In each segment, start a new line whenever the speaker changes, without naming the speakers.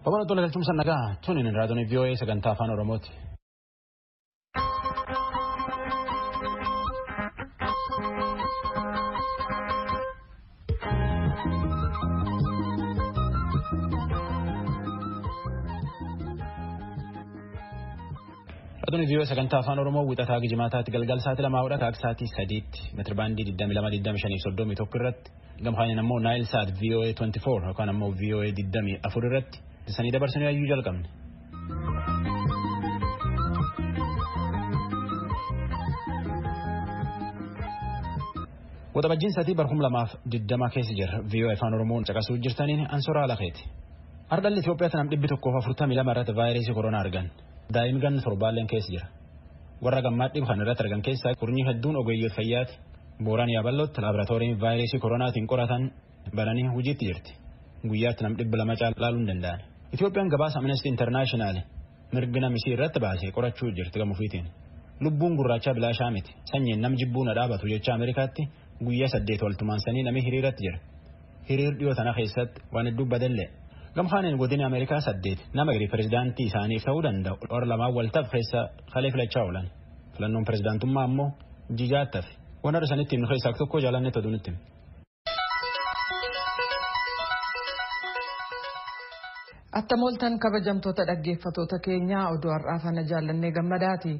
Babal'attoota galchuun nagaa tuni raadiyoon VOA sagantaa afaan Oromooti. Raadiyoon VOA sagantaa afaan Oromoo wixataa gijimaataatti galgal sa'aatii lamaa hodha akka sa'aatii sadiitti meetira baandii 22 25 31 irratti gamkaaniin ammoo Naayil Saat VOA 24 yookaan ammoo VOA 24 irratti sanii dabarsanii hayyuu jalqabne. Waxabajjiin sa'aatii barhum lamaaf 20 keessa jira. VOA afaan Oromoon caqasuu jirtaniin ansoraa alakeeti. Ardalli Itoophiyaa nam 142 irratti vaayirasii koronaa argan. Daa'imni ganna torbaalleen keessa jira. Warra gammaa dhibba kan irratti argan keessaa kurnii hedduun ogeeyyoota fayyaati. Booraan Yaabalootti laaboraatooriin vaayirasii koronaatiin qoratan bananii hojiitti jirti. Guyyaatti nam 200 caalaa laaluu hin danda'an. Itoophiyaan gabaasa Amnesty International mirga namisii irratti baasee qorachuu jirti gamuufiitiin. Lubbuun gurraachaa bilaashaa miti. Sanyiin nam jibbuu na dhaabatu jecha Ameerikaatti guyyaa 8 waltumaansanii namni hiriiratti jira. Hiriir dhiyoo tana keessatti waan hedduu badellee. Gamkaaniin godina Ameerikaa 8 nama gadi pirezidaantii isaaniif ta'uu danda'u warra lamaan waltaaf keessa kalee filachaa oolan. Filannoon pirezidaantummaa ammoo jijaattafe. Waan har'a isanitti himnu keessaa tokko jaalanne todu nutti.
Attam ooltan kabajamtoota dhaggeeffatoota keenyaa oduu har'aa fana jaallannee gammadaati.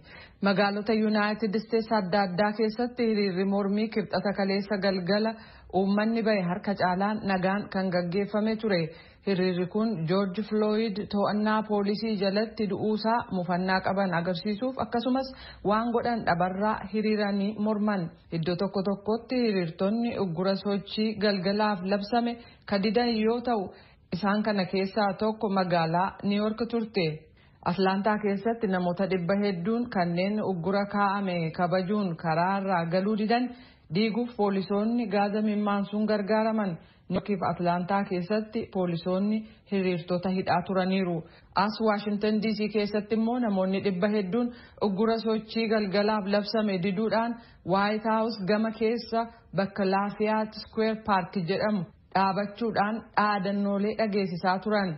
Magaalota Yuunaayitid Isteetsi adda addaa keessatti hiriirri mormii kibxata kaleessa galgala uummanni bahe harka caalaan nagaan kan gaggeeffame ture. Hiriirri kun Joorji Filooyid to'annaa poolisii jalatti du'uusaa mufannaa qaban agarsiisuuf akkasumas waan godhan dhabarraa hiriiranii morman. Iddoo tokko tokkotti hiriirtonni uggura sochii galgalaaf labsame kadidan yoo ta'u isaan kana keessaa tokko magaalaa Niiyork turte. Atlaantaa keessatti namoota dhibba hedduun kanneen uggura kaa'ame kabajuun karaa irraa galuu didan diiguuf poolisoonni gaaza mimmaansuun gargaaraman. Niiyorkiif Atlaantaa keessatti poolisoonni hiriirtota hidhaa turaniiru. As Waashintan DC keessatti immoo namoonni dhibba hedduun uggura sochii galgalaaf labsame diduudhaan Waayit Haawus gama keessa bakka Laafiyaat Square Park jedhamu dhaabachuudhaan dhaadannoolee dhageessisaa turan.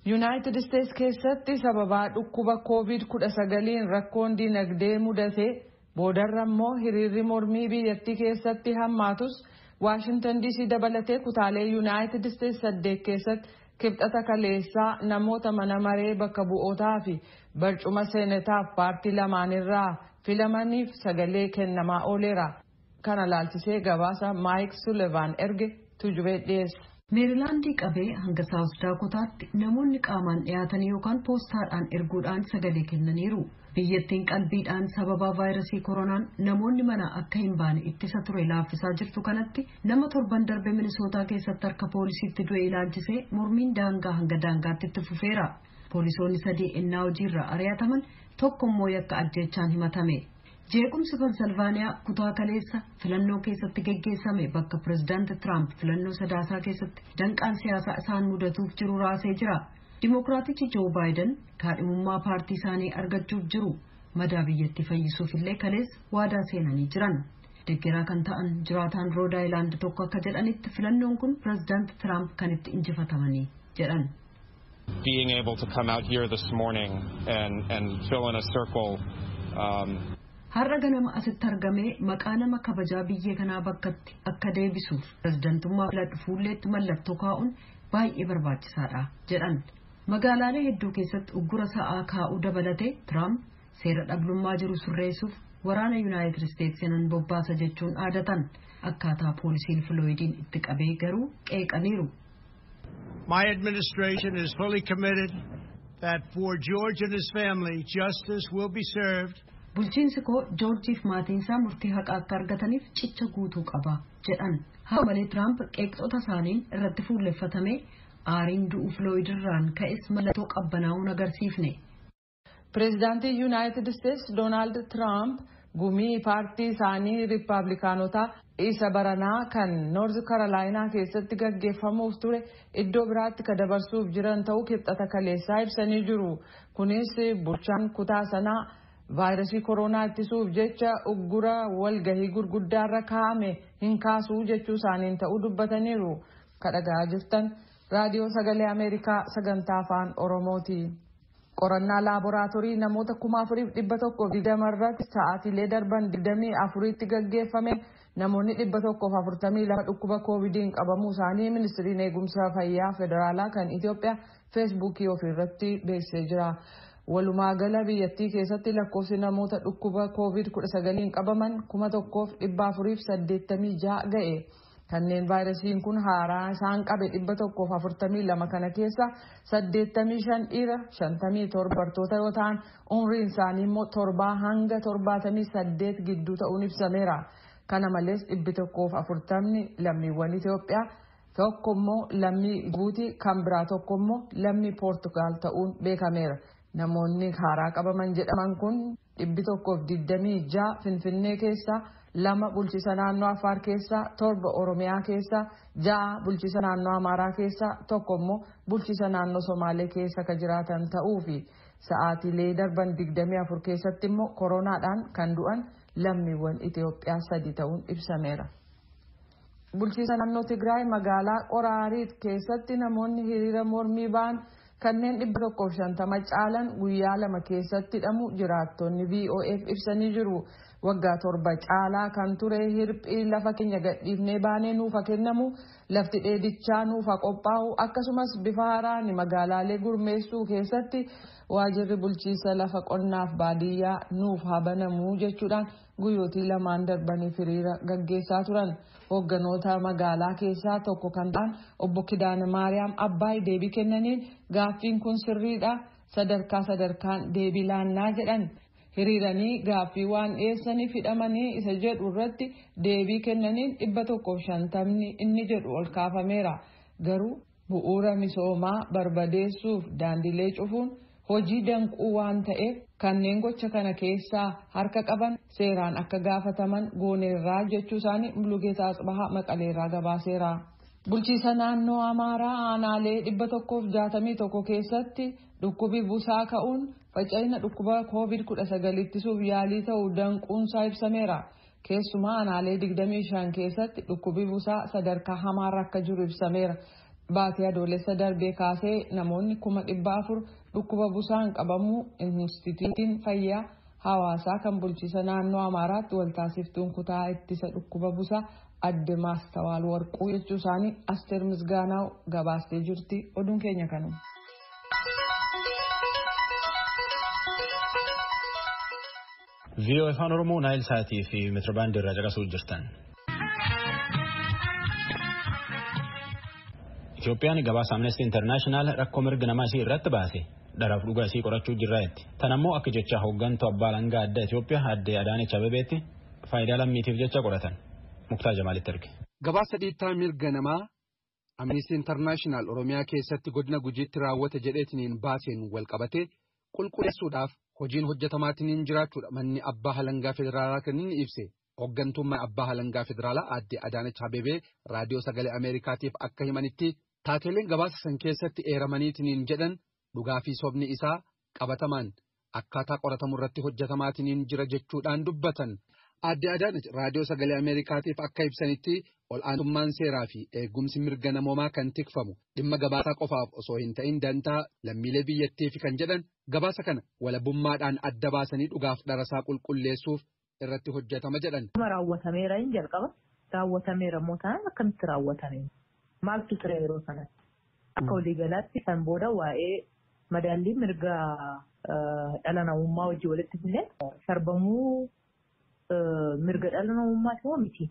Yuunaayitid Isteetsi keessatti sababaa dhukkuba COVID-19 rakkoon dinagdee mudate boodarra immoo hiriirri mormii biyyattii keessatti hammaatus Waashintan DC dabalatee kutaalee Yuunaayitid Isteetsi 8 keessatti kibxata kaleessaa namoota mana maree bakka bu'ootaa fi barcuma seenetaaf paartii lamaanirraa filamaniif sagalee kennamaa ooleera. Kana laalchisee gabaasa Maayik Sullivan erge tujubee dhiyeessa.
Meerilaandii qabee hanga Saawus Daakotaatti namoonni qaamaan dhiyaatan yookaan poostaadhaan erguudhaan sagalee kennaniiru. Biyyattiin qalbiidhaan sababaa vaayirasii koronaan namoonni mana akka hin baane ittisa ture laaffisaa jirtu kanatti nama torban darbe Minisootaa keessatti harka poolisiitti du'e ilaalchisee mormiin daangaa hanga daangaatti itti fufeera. Poolisoonni sadii ennaa hojiirra ari'ataman tokko immoo yakka ajjeechaan himatame. Jeequmsi Pensilvaaniyaa kutaa kaleessa filannoo keessatti geggeessame bakka pirezidaanti Tiraamp filannoo sadaasaa keessatti danqaan siyaasaa isaan mudatuuf jiru raasee jira. Dimookiraatichi Joo Baayiden kaadhimummaa paartii isaanii argachuuf jiru madaa biyyattii fayyisuuf illee kaleessa waadaa seenanii jiran. Deggeraa kan ta'an jiraataan Rood Aayilaand tokko akka jedhanitti filannoon kun pirezidaanti Tiraamp kan itti injifatamanii jedhan.
Being able to come out here this morning and fill in a circle.
Har'a ganama asitti argamee maqaa nama kabajaa biyya kanaa bakkatti akka deebisuuf pirezidantummaa filadhu fuulleetti mallattoo kaa'uun baay'ee barbaachisaadha jedhan. Magaalaalee hedduu keessatti uggura sa'aa kaa'uu dabalatee Tiraamp seera dhablummaa jiru sirreessuuf waraana Yuunaayitid Isteetsi nan bobbaasa jechuun aadatan akkaataa poolisiin Filooyidiin itti qabee garuu qeeqaniiru.
My administration is fully committed that for George and his family justice will be served.
Bulchiinsi koo Joorjiif maatiin isaa murtii haqaa akka argataniif cicha guutuu qaba jedhan. Haa malee Tiraamp qeeqxota isaaniin irratti fuulleffatame aariin du'uu Filooyidirraan ka'es mallattoo qabbanaa'uun agarsiifne.
Pireezidaantii Yuunaayitid Isteetsi Doonaald Tiraamp gumii paartii isaanii Riippaabilikaanotaa isa baranaa kan Noorz Karolaayinaa keessatti gaggeeffamuuf ture iddoo biraatti ka dabarsuuf jiran ta'uu kibxata kaleessaa ibsanii jiru. Kunis bulchaan kutaa sanaa vaayirasii koronaa ittisuuf jecha uggura walgahii gurguddaarra kaa'ame hin kaasuu jechuu isaaniin ta'uu dubbataniiru. Kadhagaa jirtan Raadiyoo Sagalee Ameerikaa sagantaa Afaan Oromooti. Qorannaa laaboraatoorii namoota 4120 irratti sa'aatiilee darban 24tti gaggeeffame namoonni 142 dhukkuba koovidiin qabamuu isaanii ministiriin eegumsa fayyaa federaalaa kan Itoophiyaa feesbuukii ofiirratti beeksisee jira. Walumaa gala biyyattii keessatti lakkoofsi namoota dhukkuba koovid 19 qabaman 1486 ga'e. Kanneen vaayirasiin kun haaraa isaan qabe 142 kana keessa 85 dhiira, 57 dubartoota yoo ta'an, umriin isaanii immoo 7 hanga 78 gidduu ta'uun ibsameera. Kana malees 140 lammiiwwan Itoophiyaa, tokko immoo lammii Jibuutii, kan biraa tokko immoo lammii Poortugaal ta'uun beekameera. Namoonni haaraa qabaman jedhaman kun 126 Finfinnee keessa, 2 bulchiisa naannoo Affaar keessa, 7 Oromiyaa keessa, 6 bulchiisa naannoo Amaaraa keessa, 1 immoo bulchiisa naannoo Somaalee keessa kan jiraatan ta'uu fi sa'aatiilee darban 24 keessatti immoo koronaadhaan kan du'an lammiiwwan Itoophiyaa 3 ta'uun ibsameera. Bulchiisa naannoo Tigraay magaalaa Qoraariit keessatti namoonni hiriira mormii ba'an kanneen 150 caalan guyyaa 2 keessatti hidhamu jiraattonni VOF ibsanii jiru. Waggaa 7 caalaa kan ture hirphii lafa keenya gadhiifnee baanee nuufa kennamu, lafti dheedichaa nuufa qophaa'u, akkasumas bifa haaraan magaalaalee gurmeessuu keessatti waajirri bulchiisa lafa qonnaaf baadiyyaa nuuf haa banamu jechuudhaan guyyootii 2 darbaniif hiriira gaggeessaa turan. Hoogganoota magaalaa keessaa tokko kan ta'an obbo Kidaane Maariyaam Abbaay deebii kennaniin gaaffiin kun sirriidha, sadarkaa sadarkaan deebii laannaa jedhan. Hiriiranii gaaffii waan dhiyeessaniif hidhamanii isa jedhu irratti deebii kennaniin 150 inni jedhu ol kaafameera. Garuu bu'uura misoomaa barbadeessuuf daandilee cufuun hojii danquu waan ta'eef kanneen gocha kana keessaa harka qaban seeraan akka gaafataman gooneerraa jechuu isaanii Mulugeetaa Atsbahaa Maqaleerraa gabaaseera. Bulchiisa naannoo Amaaraa aanaalee 161 keessatti dhukkubi busaa ka'uun faca'ina dhukkuba COVID-19 ittisuuf yaalii ta'uu danquunsaa ibsameera. Keessumaa aanaalee 25 keessatti dhukkubi busaa sadarkaa hamaarra akka jiru ibsameera. Baatii Adoolessa darbee kaasee namoonni 400,000 dhukkuba busaan qabamuu Inistitiyuutiin Fayyaa Hawaasaa kan bulchiisa naannoo Amaaraatti waltaasiftuun kutaa ittisa dhukkuba busaa adde Maastawaal Warquu jechuu isaanii Asteer Misgaanaaw gabaastee jirti. Oduun keenya kanuma.
VOA Afaan Oromoo Naayil Saatii fi Meetirbaandii irraa caqasuu jirtan. Itoophiyaan gabaasa Amnesty International rakkoo mirga namaa isii irratti baase dharaaf dhugaa isii qorachuu jirraatti. Tan ammoo akka jecha hooggantuu abbaa alangaa addaa Itoophiyaa adde Adaanech Abeebeetti faayidaa lammiitiif jecha qoratan. Muktaa Jamaalitti erge.
Gabaasa dhiittaa mirga namaa Amnesty International Oromiyaa keessatti godina Gujiitti raawwate jedheetiniin baaseen wal qabatee qulqulleessuudhaaf hojiin hojjetamaatiniin jiraachuudha manni abbaa alangaa federaalaa kan inni ibse. Hooggantummaa abbaa alangaa federaalaa aadde Adaanech Abeebee raadiyoo sagalee Ameerikaatiif akka himanitti taateeleen gabaasa san keessatti eeramaniitiniin jedhan dhugaa fi sobni isaa qabatamaan akkaataa qoratamu irratti hojjetamaatiniin jira jechuudhaan dubbatan. Aadde Adaanech raadiyoo sagalee Ameerikaatiif akka ibsanitti ol'aantummaan seeraa fi eegumsi mirga namoomaa kan tikfamu dhimma gabaasaa qofaaf osoo hin ta'in dantaa lammiilee biyyattiif kan jedhan gabaasa kana walabummaadhaan adda baasanii dhugaaf dharasaa qulqulleessuuf irratti hojjetama jedhan.
Raawwatameera hin jalqaba. Raawwatameera immoo taanaan akkamitti raawwatame? Maaltu ture yeroo sanatti? Akka waliigalaatti kan booda waa'ee madaallii mirga dhala namummaa wajjin walitti fidnee sarbamuu mirga dhala namummaati moo miti?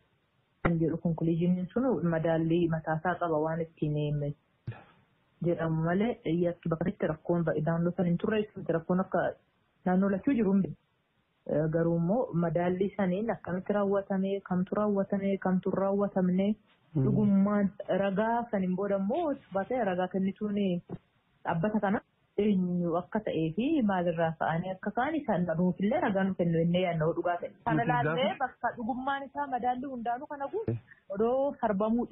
Kan jedhu konkuluuziiniin sun madaallii mataasaa qaba waan ittiin jedhamu malee yakki bakka itti rakkoon naannoo sana hin turre rakkoon akka naannoo lachuu jiru hin beeku. Garuu immoo madaallii saniin akkamitti raawwatame, kamtu raawwatame, kamtu hin raawwatamne, dhugummaan ragaa saniin booda immoo baatee ragaa kennituun dhaabbata kana eenyu akka ta'ee fi maalirraa ka'anii akka ka'an isaan nuufillee ragaa nu kennu innee yaadna dhugaa ta'e. Kana laallee bakka dhugummaan isaa madaalli hundaanuu kana guutu odoo sarbamuu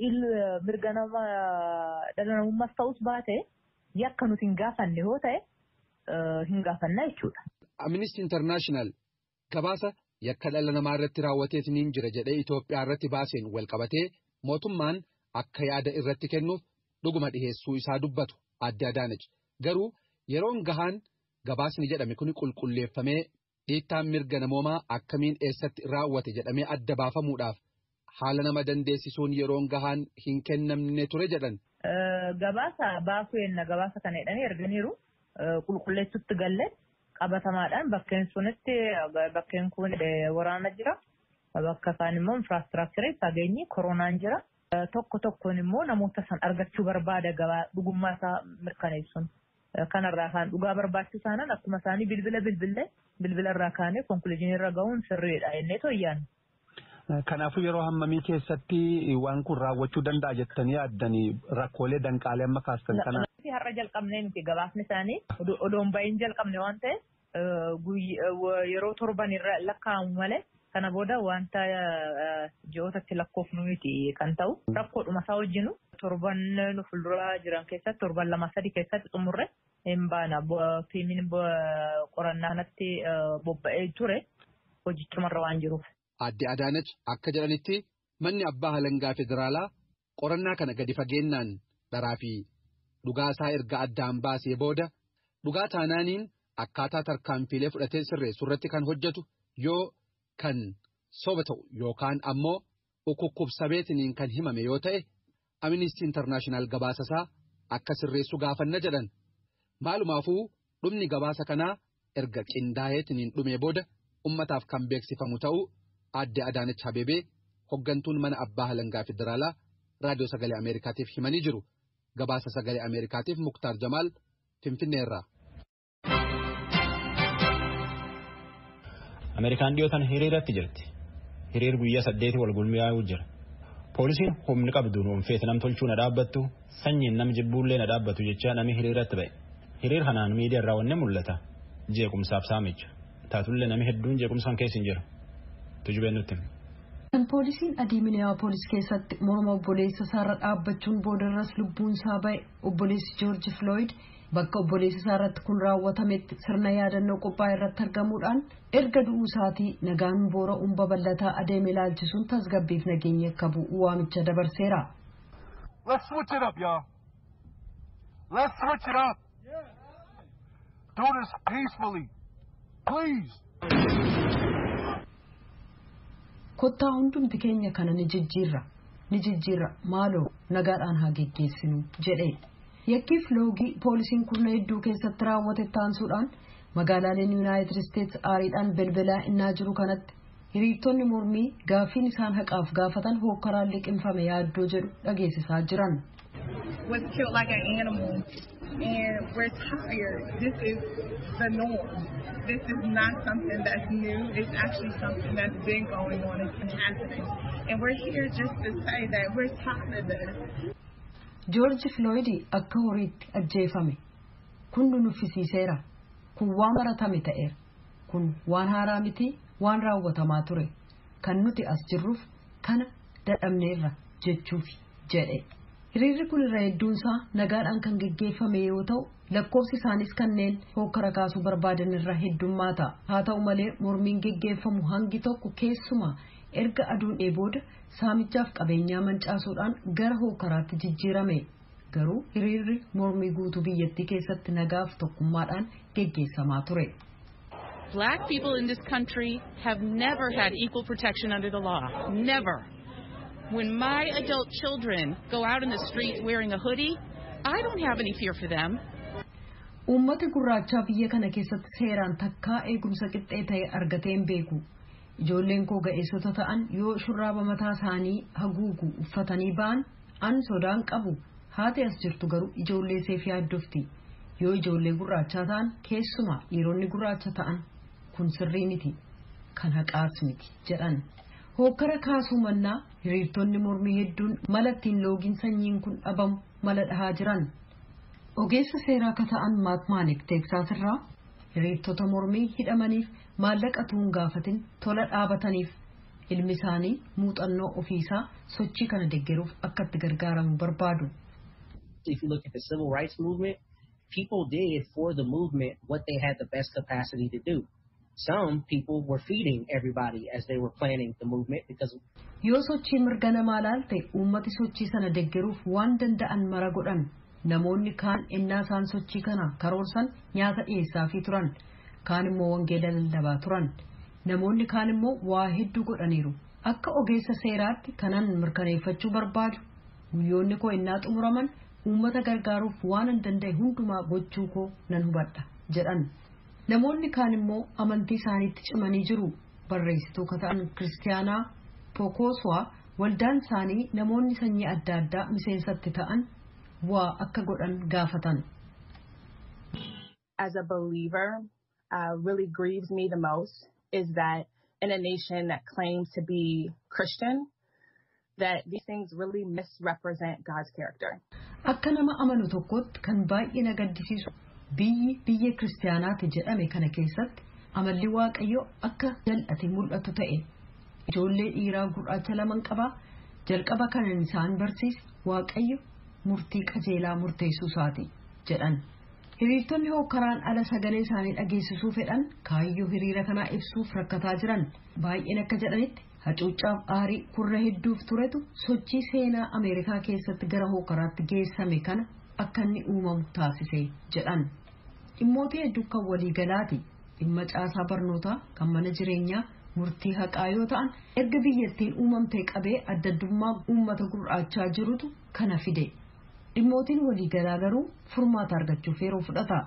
mirga nama dhala namummaas ta'us baate yakka nuti hin gaafanne yoo ta'e hin gaafanna jechuudha.
Amnesty International gabaasa yakka dhala namaa irratti raawwateetiniin jira jedhee Itoophiyaa irratti baaseen wal qabatee mootummaan akka yaada irratti kennuuf dhuguma dhiheessuu isaa dubbatu Aadde Adaanach. Garuu yeroon gahaan gabaasni jedhame kun qulqulleeffamee dhiittaan mirga namoomaa akkamiin eessatti raawwate jedhamee adda baafamuudhaaf haala nama dandeessisuun yeroon gahaan hin kennamne ture jedhan.
Gabaasa baasuu enna gabaasa kana jedhanii erganiiru qulqulleessutti galle qabatamaadhaan bakkeen sunitti bakkeen kun waraana jira. Bakka isaan immoo infiraastiraakcharii fageenyi koronaan jira. Tokko tokkoon immoo namoota san argachuu barbaada gabaa dhugummaa isaa mirkaneessuun. Kanarraa kan dhugaa barbaachisu taanaan akkuma isaanii bilbila bilbillee bilbila irraa kaanee konkuluuzinii irra gahuun sirriidha jennee tooyyaan.
Kanaafuu yeroo hammamii keessatti waan kun raawwachuu danda'a jettanii yaaddanii rakkoolee danqaalee amma kaastan kana.
Har'a jalqabnee miti gabaasni isaanii odoon bahin jalqabne waan ta'eef yeroo torban irra lakkaa'amu malee kana booda wanta ji'ootatti lakkoofnu miti kan ta'u rakkoodhuma isaa wajjinu torban nu fuuldura jiran keessatti torban 2-3 keessatti xumurre hin baana tiimiin qorannaa kanatti bobba'ee ture hojichumarra waan jiruuf.
Aadde Adaanach akka jedhanitti manni abbaa halangaa federaalaa qorannaa kana gadi fageennaan dharaa fi dhugaa isaa erga addaan baasee booda dhugaa taanaaniin akkaataa tarkaanfiilee fudhatee sirreessu irratti kan hojjetu yoo kan soba ta'u yookaan ammoo ukukkubsabeetiniin kan himame yoo ta'e Amnesty International gabaasa isaa akka sirreessu gaafanna jedhan. Maalumaafuu dhumni gabaasa kanaa erga qindaa'eetiniin dhumee booda ummataaf kan beeksifamu ta'uu Aadde Adaanach Abeebee hoggantuun mana abbaa halangaa federaalaa raadiyoo sagalee Ameerikaatiif himanii jiru. Gabaasa sagalee Ameerikaatiif Muktaar Jamaal Finfinneerraa.
Ameerikaan dhiyootan hiriiratti jirti. Hiriir guyyaa 8 wal gulmiyaa'uu jira. Poolisiin humni qabduun oomfeet nam tolchuu na dhaabbattu sanyiin nam jibbuullee na dhaabbattu jecha nami hiriiratti ba'e. Hiriir kanaan miidiyaa irraa wanni mul'ata. Jeequmsaaf saamicha. Taatullee nami hedduun jeequmsaan keessa hin jiru. Tujubeen nutti.
Kan poolisiin adii Minneapolis keessatti morma obboleessa isaarra dhaabbachuun boodarras lubbuun isaa ba'e obboleessi George Floyd bakka obboleessa isaarratti kun raawwatametti sirna yaadannoo qophaa'e irratti argamuudhaan erga du'uu isaatii nagaan boora'uun babal'ataa adeeme ilaalchisuun tasgabbiif nageenya akka bu'u waamicha dabarseera.
Let's switch it up, y'all. Let's switch it up. Do this peacefully. Please.
Kottaa hundumti keenya kana ni jijjiirra. Ni jijjiirra maaloo nagaadhaan haa geggeessinu jedhe. Yakkiif loogii poolisiin kurna hedduu keessatti raawwate taansuudhaan magaalaaleen Yuunaayitid Isteetsi aariidhaan belbelaa innaa jiru kanatti hiriirtonni mormii gaaffiin isaan haqaaf gaafatan hookkaraan liqimfame yaaddoo jedhu dhageessisaa jiran.
Was killed like an animal and we're tired. This is the norm. This is not something that's new. It's actually something that's been going on and been happening. And we're here just to say that we're tired of this.
George Floyd akka horiitti ajjeefame. Kun nu nuffisiiseera. Kun waan baratame ta'eera. Kun waan haaraa miti, waan raawwatamaa ture. Kan nuti as jirruuf kana dadhabneerra jechuuf jedhe. Hiriirri kun irra hedduunsaa nagaadhaan kan geggeeffame yoo ta'u lakkoofsi isaanis kanneen hokkara kaasuu barbaadan irra heddummaata. Haa ta'u malee mormiin geggeeffamu hangi tokko keessumaa erga aduun booda saamichaaf qabeenyaa mancaasuudhaan gara hokkaraatti jijjiirame. Garuu hiriirri mormii guutuu biyyattii keessatti nagaaf tokkummaadhaan geggeessamaa ture.
Black people in this country have never had equal protection under the law. Never. When my adult children go out in the street wearing a hoodie, I don't have any fear for them.
Uummata gurraachaa biyya kana keessatti seeraan takkaa eegumsa qixxee ta'e argatee hin beeku. Ijoolleen koo ga'eessota ta'an yoo shurraaba mataa isaanii haguugu uffatanii ba'an an sodaan qabu. Haati as jirtu garuu ijoollee seef yaaddofti. Yoo ijoollee gurraachaa ta'an keessumaa dhiironni gurraacha ta'an kun sirrii miti. Kan haqaas miti jedhan. Hokkara kaasuu mannaa hiriirtonni mormii hedduun mala ittiin loogiin sanyiin kun dhabamu mala dhahaa jiran. Ogeessa seeraa akka ta'an Maat Maanik Teeksaas irraa hiriirtota mormii hidhamaniif maallaqa tuun gaafatin tola dhaabataniif ilmi isaanii muuxannoo ofiisaa sochii kana deggeruuf akka itti gargaaramu barbaadu.
If you look at the civil rights movement, people did for the movement what they had the best capacity to do. Some people were feeding everybody as they were planning the movement because.
Yoo sochii mirga namaa laalte uummati sochii sana deggeruuf waan danda'an mara godhan. Namoonni kaan ennaa isaan sochii kana karoorsan nyaata dhiyeessaafii turan. Kaan immoo wangeela lallabaa turan. Namoonni kaan immoo waa hedduu godhaniiru. Akka ogeessa seeraatti kanan mirkaneeffachuu barbaadu guyyoonni koo ennaa xumuraman uummata gargaaruuf waan hin danda'e hundumaa gochuu koo nan hubadha jedhan. Namoonni kaan immoo amantii isaaniitti cimanii jiru. Barreessituu ka ta'an Kiristiyaanaa Pokoswaa waldaan isaanii namoonni sanyii adda addaa miseensatti ta'an waa akka godhan gaafatan.
As a believer, really grieves me the most is that in a nation that claims to be Christian, that these things really misrepresent God's character.
Akka nama amanu tokkotti kan baay'ee na gaddisiisu biyyi biyya kiristaanaati jedhame kana keessatti amalli waaqayyoo akka jal'ate mul'atu ta'e. Ijoollee dhiiraa gurraacha laman qabaa jalqaba kanan isaan barsiise waaqayyo murtii qajeelaa murteessuu isaati jedhan. Hiriirtonni hookaraan ala sagalee isaanii dhageessisuu fedhan kaayyoo hiriira kanaa ibsuuf rakkataa jiran baay'een akka jedhanitti hacuuccaaf aarii kurna hedduuf turetu sochii seenaa Ameerikaa keessatti gara hookaraatti geessame kana akka inni uumamu taasise jedhan. Dhimmoota hedduu kan waliigalaati. Dhimma caasaa barnootaa kan mana jireenyaa murtii haqaa yoo ta'an erga biyyattiin uumamtee qabee adda addummaa uummata gurraachaa jirutu kana fide. Dhimmootiin waliigalaa garuu furmaata argachuuf yeroo fudhata.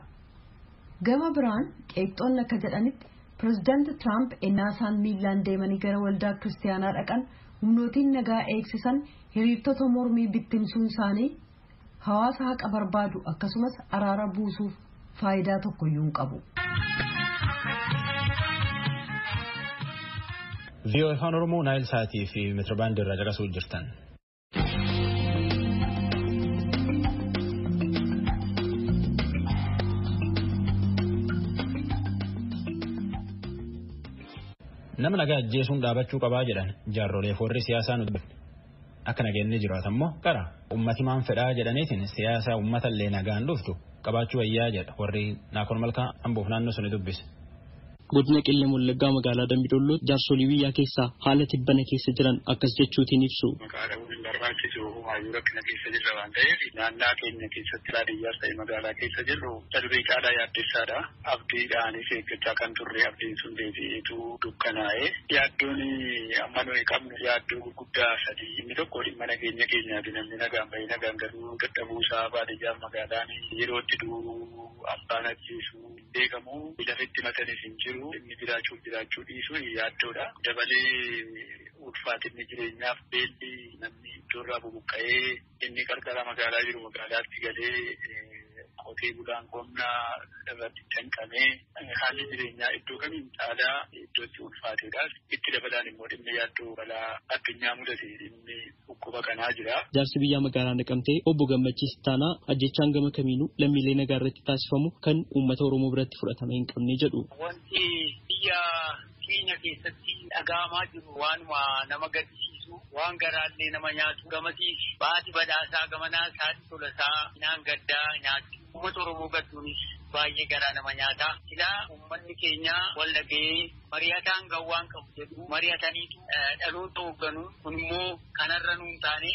Gama biraan qeeqxoonni akka jedhanitti pirezidaanti Tiraamp ennaa isaan miillaan deemanii gara waldaa kiristaanaa dhaqan humnootiin nagaa eegsisan hiriirtota mormii bittimsuun isaanii hawaasa haqa barbaadu akkasumas araara buusuuf faayidaa tokkoyyuu hin qabu.
VOA Afaan Oromoo Naayil Saatii fi Meetirbaandii irraa caqasuu jirtan. Nama nagaa ajjeesuun dhaabachuu qabaa jedhan jaarrolee warri siyaasaa nu dubbifne. Akka nageenni jiraatu ammoo qara ummati maan fedhaa jedhaniitiin siyaasa uummata illee nagaan dhuftu qabaachuu wayyaa jedha warri Naakoon Malkaa Amboof naannoo sun dubbise.
Godina Qellem Wallaggaa magaalaa Dambidolloo jaarsolii biyyaa keessaa haala tibbana keessa jiran akkas jechuutiin ibsu.
Maqaa dhabuun hin barbaachisu hayyuu rakkina keessa jirra waan ta'eef naannaa keenya keessatti baadiyyaas ta'e magaalaa keessa jirru darbee caalaa yaaddessaadha. Abdiidhaanis eeggachaa kan turre abdiin sun deebi'eetu dukkanaa'e. Yaaddoon amma nuyi qabnu yaaddoo gurguddaa sadii inni tokko dhimma nageenya keenyaati namni nagaan bahee nagaan galuu dadhabuusaa baadiyyaaf magaalaan yerootti du'u abbaan ajjeesu beekamu lafa itti matanis hin jiru. Inni jiraachuuf jiraachuu dhiisuu yaaddoodha. Dabalee ulfaatinni jireenyaaf beelli namni iddoorraa bubuqqa'ee inni qarqara magaalaa jiru magaalaatti galee qotee bulaan qonnaa irratti danqamee haalli jireenyaa iddoo kamiin caalaa iddootti ulfaateedha. Itti dabalaan immoo dhimmi yaaddoo balaa addunyaa mudate dhimmi dhukkuba kanaa jira.
Jaarsi biyyaa magaalaa Naqamtee obbo Gammachiis Taanaa ajjechaan gama kamiinuu lammiilee nagaa irratti taasifamu kan uummata Oromoo biratti fudhatama hin qabne jedhu.
Wanti biyya keenya keessatti dhaga'amaa jiru waanuma nama gaddisiisu waan garaallee nama nyaatu gamasiis baati badhaasaa gamanaa saati tolasaa naan gaddaa nyaatu uummata Oromoo gadduunis baay'ee garaa nama nyaata. Silaa uummanni keenya wal dhaga'ee mari'ataan gawwaan qabu jedhu mari'ataniitu dhaloota hoogganu kun immoo kanarra nuun taane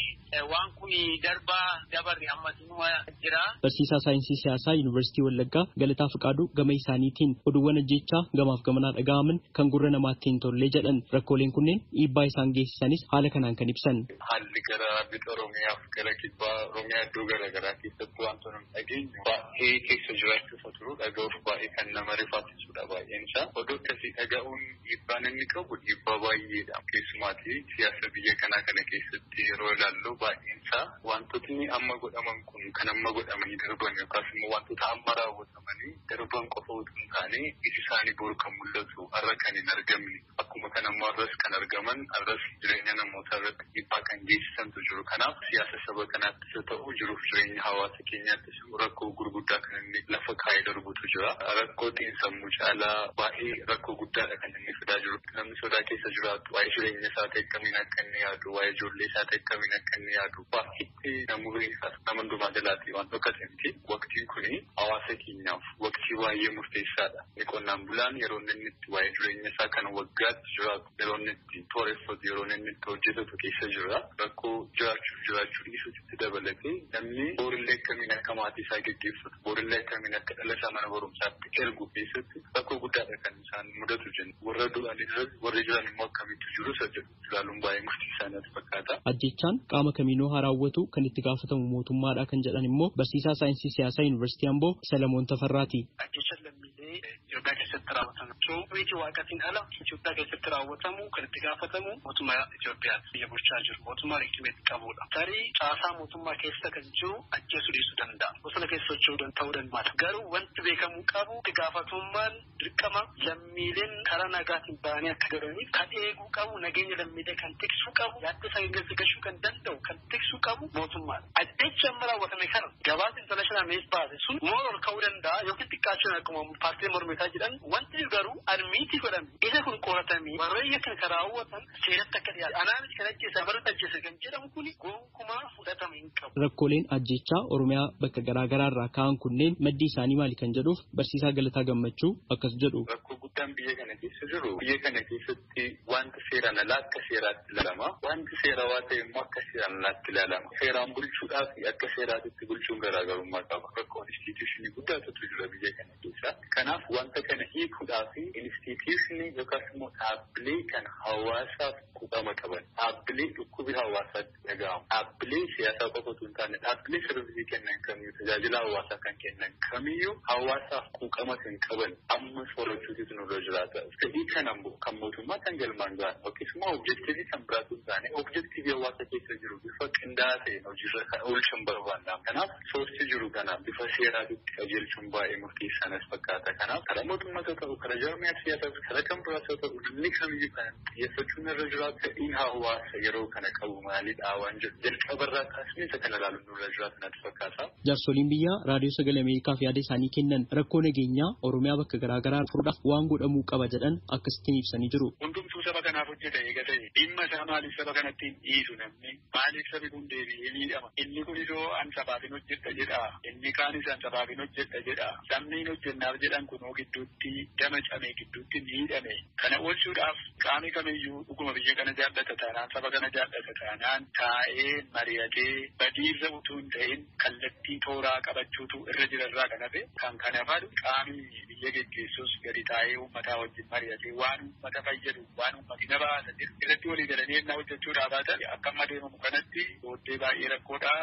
waan kun darbaa dabarre ammasinuma jira.
Barsiisaa saayinsii siyaasaa Yuunivarsiitii Wallaggaa Galataa Fiqaaduu gama isaaniitiin oduuwwan ajjechaa gamaaf gamanaa dhaga'aman kan gurra namaatti hin tolle jedhan rakkooleen kunneen dhiibbaa isaan geessisanis haala kanaan kan ibsan.
Haalli gara bixa Oromiyaaf gara kibbaa Oromiyaa iddoo garaagaraa keessatti wantoota nuti dhageenyu baay'ee keessa jiraachuuf turu dhaga'uuf baay'ee kan nama rifaachisudha baay'een isaa. Oduu akkasii dhaga'uun dhiibbaan inni qabu dhiibbaa baay'eedha. Keessumaatii siyaasa biyya kanaa kana keessatti yeroo ilaallu baay'een isaa wantootni amma godhaman kun kan amma godhamanii darban yookaas immoo wantoota amma raawwatamanii darban qofa utuu hin taane iji isaanii boru kan mul'atu har'a kan hin argamne akkuma kan ammoo har'as kan argaman har'as jireenya namootaa irratti dhiibbaa kan geessisantu jiru. Kanaaf siyaasa saba kanaattis haa ta'u jiruuf jireenya hawaasa keenyaattis rakkoo gurguddaa kan inni lafa kaa'ee darbutu jira. Rakkoo xiinsammuu caalaa baay'ee rakkoo guddaadha kan inni fidaa jiru. Namni sodaa keessa jiraatu waa'ee jireenya isaa ta'e akkamiin akka inni yaadu, waa'ee ijoollee isaa ta'e akkamiin akka inni yaadu, Baay'eetti nama beekaa nama hundumaa jalaatii waan dhokate miti. Waqtiin kuni hawaasa keenyaaf waqtii baay'ee murteessaadha. Qonnaan bulaan yeroo inni itti waa'ee jireenya isaa kan waggaatti jiraatu yeroo inni itti tooreffatu yeroo inni itti hojjetatu keessa jira. Rakkoo jiraachuuf jiraachuu dhiisuutti dabalatee namni boorillee akkamiin akka maatii isaa geggeeffatu boorillee akkamiin akka dhala isaa mana barumsaatti ergu keessatti rakkoo guddaadha kan isaan mudatu jennu. Warra du'anii warri jiran immoo akkamitti jiru isa jedhu ilaaluun baay'ee murteessaa natti fakkaata.
Ajjechaan qaama kamiinuu haa raawwatu kan itti gaafatamu mootummaadha kan jedhan immoo barsiisaa saayinsii siyaasaa Yuunivarsiitii Amboo Salamoon Tafarraati.
Ajjechaan lammiilee Itoophiyaa keessatti raawwatamu. Miti waaqatiin ala Itoophiyaa keessatti raawwatamu kan itti gaafatamu mootummaa Itoophiyaa biyya bulchaa jiru mootummaa riikimeet qabudha. Tarii caasaa mootummaa keessa kan jiru ajjeesuu dhiisuu danda'a. Bosona keessa socho'uu ta'uu danda'a. Garuu wanti beekamuu qabu itti gaafatamummaan dirqama lammiileen karaa nagaatiin ba'anii akka galaniif kan eeguu qabu nageenya lammiilee kan tiksuu qabu yaadda isaa gashuu kan danda'u kan tiksuu qabu mootummaadha. Ajjecha amma raawwatame kana gabaasa intarnaashinaal mees baase sun moor ol ka'uu danda'a yookiin xiqqaachuun akkuma paartiin mormitaa jedhan wanti garuu admiitii godhame isa kun qoratamee warreen yakkan kan raawwatan seeratti akka dhiyaatu anaanis kan ajjeese barata ajjeese kan jedhamu kun gonkumaa fudhatama hin qabu.
Rakkooleen ajjechaa Oromiyaa bakka garaa garaa irraa ka'an kunneen maddi isaanii maali kan jedhuuf barsiisaa Galataa Gammachuu akkas jedhu.
Rakkoo guddaan biyya kana keessa jiru biyya kana keessatti wanta seeraan alaa akka seeraatti ilaalama. Wanti seerawaa ta'e immoo akka seeraan alaatti ilaalama. Seeraan bulchuudhaa fi akka seeraatitti bulchuun garaagarummaa qaba. Rakkoo instituushinii guddaatu jira biyya kana keessa. Kanaaf wanta kana hiikuudhaa fi instituushinii yookaas immoo dhaabbilee kan hawaasaaf quuqama qaban, dhaabbilee dhukkubi hawaasaatti dhaga'amu, dhaabbilee siyaasaa qofa osoo hin taane dhaabbilee sirbii kennan kamiyyuu tajaajila hawaasaa kan kennan kamiyyuu hawaasaaf quuqama kan qaban amma soorachuutu nurra jiraata. Fedhii kana kan mootummaa kan galmaan gahan yookiis immoo objektiivii kan biraatu hin taane objektiivii hawaasa keessa jiru bifa qindaa'aa ta'een hojiirra kan oolchan barbaanna. Kanaaf soorsi jiru kana bifa seeraatitti qajeelchuun baay'ee murteessaa natti fakkaata. Kanaaf karaa mootummaas haa ta'u karaa jarmiyaa siyaasaas karaa kan biraas haa ta'u namni kamiyyuu kan xiyyeeffachuun irra jiraatu fedhiin hawaasa yeroo kana qabu maalidha waan jedhu jalqabarraa kaasnee isa kana ilaaluun nurra jiraatu natti fakkaata.
Jaarsoliin biyyaa raadiyoo sagalee Ameerikaaf yaada isaanii kennan rakkoo nageenyaa Oromiyaa bakka garaa garaa furuudhaaf waan godhamuu qaba jedhan akkasittiin ibsanii jiru.
Hundumtuu saba kanaaf hojjeta eega ta'e dhimma isaa maaliif saba kanatti hin dhiisu namni maaliif sabi kun deebi'ee miidhama inni kun isoo an sabaaf hin hojjedha jedha inni kaanis an sabaaf hin hojjedha jedha sabni hin hojjennaaf jedhan kunoo gidduutti dama camee gidduutti miidhame kana oolchuudhaaf qaamni kamiyyuu dhuguma biyya kana jaallata taanaan saba kana jaallata taanaan taa'ee mari'atee badiirra utuu hin ta'in kallattii tooraa qabachuutu irra jirarraa kan hafe kan kana fadu qaamni biyya geggeessus gadi taa'ee uummataa wajjin mari'atee waan uummata fayyadu waan uummati na baasa jedhu irratti walii galanii ennaa hojjechuudhaa baatan akka amma deemamu kanatti booddee baay'ee rakkoodha.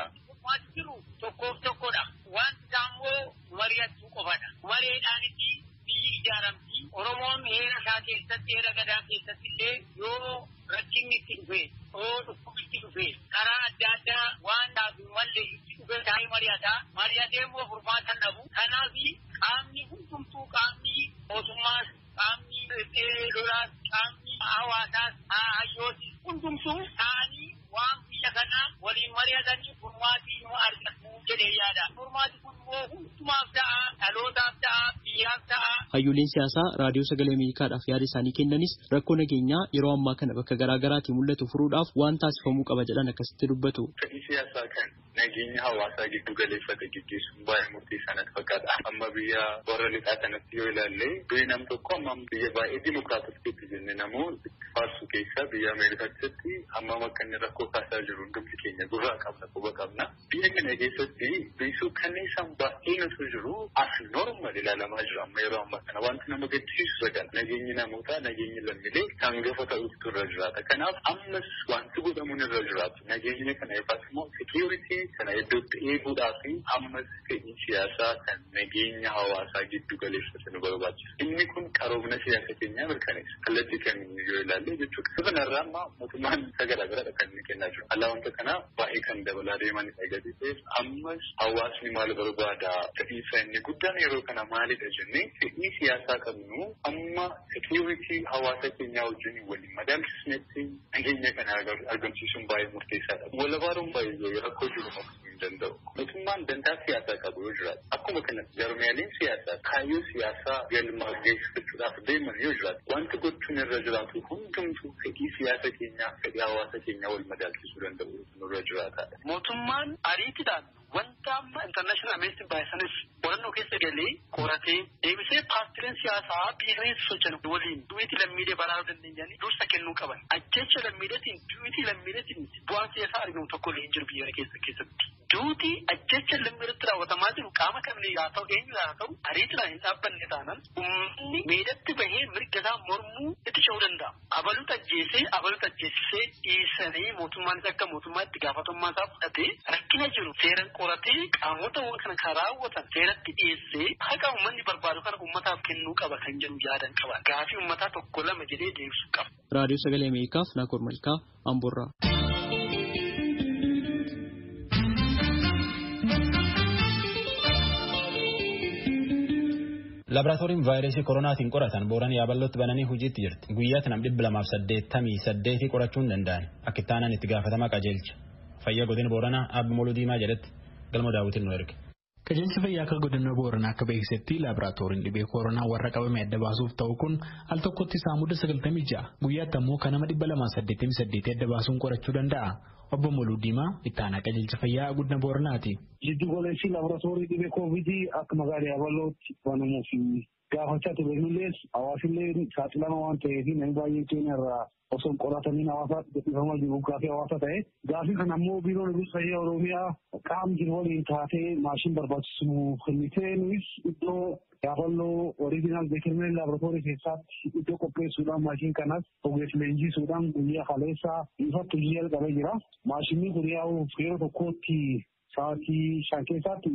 Wanti jiru tokkoof tokkodha. Wanti immoo mari'achuu qofadha. Mareedhaanitti biyyi ijaaramti. Oromoon heera isaa keessatti heera gadaa keessatti illee yoo rakkinni itti dhufe yoo dhukkubni itti dhufe karaa adda addaa waan dhaabu malee itti dhufe taa'ee mari'ata. Mari'atee immoo furmaata dhabu. Kanaaf qaamni hundumtuu qaamni mootummaas qaamni lolaas qaamni hawaasaas hayyootis hundumtuu ta'anii waan biyya kanaa waliin mari'atanii furmaatii nu argatu jedhee yaada. Furmaati kun immoo hundumaaf ta'a, dhalootaaf ta'a, biyyaaf ta'a.
Hayyooleen siyaasaa raadiyoo sagalee Ameerikaadhaaf yaada isaanii kennanis rakkoo nageenyaa yeroo ammaa kana bakka garaa garaatii mul'atu furuudhaaf waan taasifamuu qaba jedhan akkasitti dubbatu.
Fedhii siyaasaa kan nageenya hawaasaa giddu galeeffate gaggeessuun baay'ee murteessaa natti fakkaata. Amma biyya warra lixaa kanatti yoo ilaalle biyyi nam tokko amma biyya baay'ee dimokiraatofteetti jenne namoota itti faarsu keessaa biyya Ameerikaa keessatti hammam akka inni rakkoo kaasaa jiru hundumti keenya gurraa qabna quba qabna. Biyya kana keessatti biisuu kanneen baay'een osoo jiru as normal ilaalamaa jira amma yeroo ammaa kana wanti nama gaddisiisu isa kana. Nageenyi namootaa nageenyi lammiilee kan gafa ta'utu irra jiraata. Kanaaf ammas wanti godhamuun irra jiraatu nageenya kana yookaas immoo security kana iddootti eeguudhaa fi ammas fedhii siyaasaa kan nageenya hawaasaa giddu galeeffate nu barbaachisa. Inni kun qaroomina siyaasa keenyaa mirkaneessa. Kallattii kamiin yoo ilaalle jechuudha. Kanarraa amma mootummaan isa garaagaraadha kan inni kennaa jiru. Alaa wanta kanaa baay'ee kan dabalaa deemanidha gadi ta'eef ammas hawaasni maal barbaada fedhii isaa inni guddaan yeroo kana maalidha jennee fedhii siyaasaa qabnu amma security hawaasa keenyaa wajjin waliin madaalchisnetti nageenya kana argamsiisuun baay'ee murteessaadha. Walabaaruun baay'ee rakkoo jiru. danda'u. Mootummaan dantaa siyaasaa qabu yoo jiraatu akkuma kana jarmiyaaleen siyaasaa kaayyoo siyaasaa galmaa geessifachuudhaaf deeman yoo jiraatu wanti gochuun irra jiraatu hundumtuu fedhii siyaasa keenyaa fedhii hawaasa keenyaa wal madaalchisuu danda'u nurra jiraataadha.
Mootummaan ariitiidhaan wanta amma intarnaashinaal ameestiin baay'isanis qorannoo keessa galee qoratee deebisee paartileen siyaasaa biyya keessa socho'an waliin du'iitii lammiilee baraaruu dandeenyanii dursa kennuu qaban. Ajjecha lammiileetiin du'iitii lammiileetiin bu'aan siyaasaa argamu tokko illee hin jiru biyya keessa keessatti. Duutii ajjecha lammiileetti raawwatamaa jiru qaama kamiin haa ta'u eenyu haa ta'u ariitiidhaan hin dhaabbanne taanaan uummanni meedatti bahee mirga isaa mormuu itti ce'uu danda'a. Abaluuta ajjeesee abaluuta ajjeesisee dhiisanii mootummaanis akka mootummaatti gaafatamummaa isaa fudhatee rakkina jiru seeran qoratee qaamota kana kan raawwatan seeratti dhiyeessee haqa uummanni barbaadu kana uummataaf kennuu qaba kan jedhu yaadan qaba. Gaafii uummataa tokko lama jedhee deebisuu qaba.
Raadiyoo Sagalee Ameerikaaf Naakoor Malkaa Amboorraa.
Laaboraatooriin vaayirasii koronaatiin qoratan Booran Yaaballootti bananii hojiitti jirti. Guyyaatti nam 288 qorachuu hin danda'an. Akka itti aanaan itti gaafatama qajeelcha. Fayyaa godina Booranaa Abbi Moluu Diimaa jedhetti galma daawwitiin nu erge.
Qajeelchi fayyaa akka godina Booranaa akka beeksisetti laaboraatooriin dhibee koronaa warra qabame adda baasuuf ta'u kun al tokkotti saamuda 96 guyyaatti ammoo kan nama 288 adda baasuun qorachuu danda'a. Obbo Moluu Diimaa itti aanaa qajeelcha fayyaa godina Booranaati.
Jiddu galeessi laaboraatoorii dhibee koovidii akka magaalaa Yaaballootti banamuuf gaafachaa ture nullees hawaasillee saaxilama waan ta'eef namni baay'een keenya irraa osoo hin qoratamiin hawaasa gadhiifamaa jiru gaafii hawaasa ta'e. Gaafii kana ammoo biiroon eegumsa fayyaa Oromiyaa qaama jiru waliin taatee maashin barbaachisu kennitee nunis iddoo Yaaballoo oriijinaal veeterinary laaboraatoorii keessatti iddoo qopheessuudhaan maashin kanas ogeessa leenjisuudhaan guyyaa kaleessaa ifatti hojii jalqabee jira. Maashinni kun yaa'uuf yeroo tokkotti sa'aatii 5 keessatti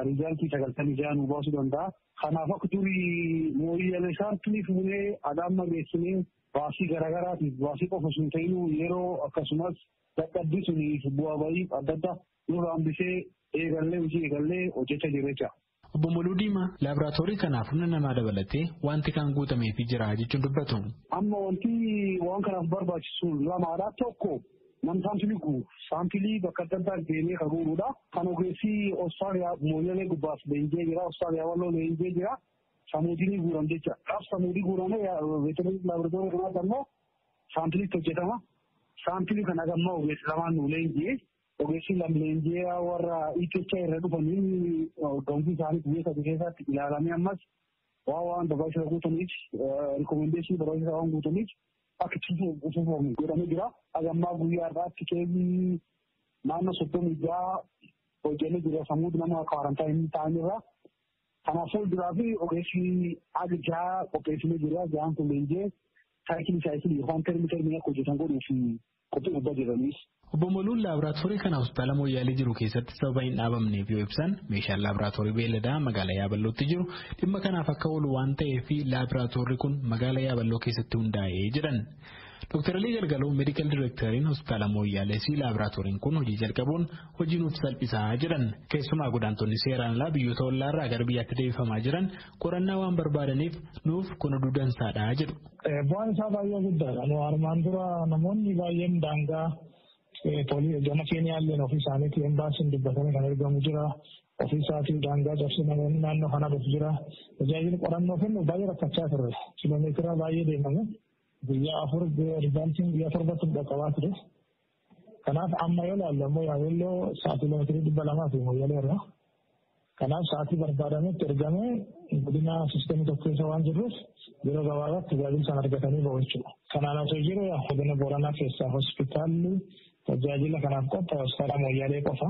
riizaaltii 96 nu baasuu danda'a. Kanaaf akka durii mooyyalee isaatti fuunee adaama geessinee baasii garaagaraatiif baasii qofa sun ta'inuu yeroo akkasumas dadhabbii suniif bu'aa bahii adda addaa nurra hambisee eegallee hojii eegallee hojjechaa jirra jecha.
Obbo Moluu Diimaa laaboraatoorii kanaaf humna namaa dabalatee wanti kan guutameefii jira jechuun dubbatu.
Amma wanti waan kanaaf barbaachisu lamaadha. Tokko nam saampilii guuru saampilii bakka adda addaa deemee kan guuruudha. Kan ogeessi Austraaliyaa mooyyalee gubbaas leenjee jira. Austraaliyaa walloo leenjee jira. Samuudiin guuran jecha. Qaaf samuudii guurame veeterinary laaboraatoorii kanaatti ammoo saampiliitti hojjetama. Saampilii kana gammaa ogeessi lamaan nu leenjee. Ogeessi lama leenjee warra ETHI irra dhufanii gahumsi isaanii biyya sadii keessatti ilaalamee ammas waan barbaachisaa guutaniif rikomendeeshinii barbaachisaa waan guutaniif akka itti fufamu godhamee jira. Hagammaa guyyaa har'aatti keezii naannoo 36 hojjennee jira sammuu nama kwaarantaayinii ta'anirra. Kanaaf fuulduraa fi ogeessi haga jaha qopheessinee jira. Jahaan kun leenjee saayikilii yookaan termii termii akka hojjetan godhuuf qophii gubbaa jiranis.
Obbo Moluun laaboraatoorii kana hospitaala Mooyyaalee jiru keessatti sababa hin dhaabamneef yoo ibsan meeshaan laaboraatoorii beelladaa magaalaa Yaaballootti jiru dhimma kanaaf akka oolu waan ta'eef laaboraatoorii kun magaalaa Yaaballoo keessatti hundaa'ee jedhan. Dr. Alii Galgaloo meedikaal direekteriin hospitaala Mooyyaalee fi laaboraatooriin kun hojii jalqabuun hojii nuuf salphisaa jedhan. Keessumaa godaantonni seeraan alaa biyyoota ollaarraa gara biyyaatti deebifamaa jiran qorannaa waan barbaadaniif nuuf kun oduu dansaadha jedhu.
Bu'aan isaa baay'ee guddaadha. Armaan dura namoonni baay'een daangaa gama Keeniyaalleen ofii isaaniitii embaasiin dubbatanii kan argamu jira. Ofii isaatii daangaa cabsee namoonni naannoo kana dhufu jira. Tajaajila qorannoo kennu baay'ee rakkachaa turre. Kiiloomeetira baay'ee deemamu. Guyyaa 4 rizaaltiin guyyaa 7tti dhaqqabaa ture. Kanaaf amma yoo ilaalle ammoo Yaabelloo sa'a kiiloomeetirii 200 fi Mooyyalee irra. Kanaaf sa'aatii barbaadametti ergamee godina siistemii tokko keessa waan jirruuf yeroo gabaabaatti tajaajila sana argatanii bahu jechuudha. Kanaan osoo jiru godina Booranaa keessaa hospitaalli tajaajila kanaaf qophaa'e hospitaala Mooyyaalee qofa.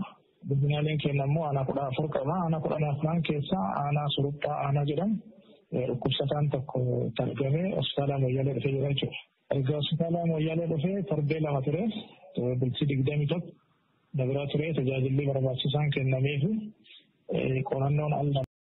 Godinaaleen keenya immoo aanaa 14 qaba. Aanaa 14 keessaa aanaa Suruphaa aanaa jedhamu dhukkubsataan tokko argamee hospitaala Mooyyaalee dhufee jira jechuudha. Erga hospitaala Mooyyaalee dhufee torbee 2 ture bultii 21 dabiraa ture tajaajilli barbaachisaan kennameefi qorannoon al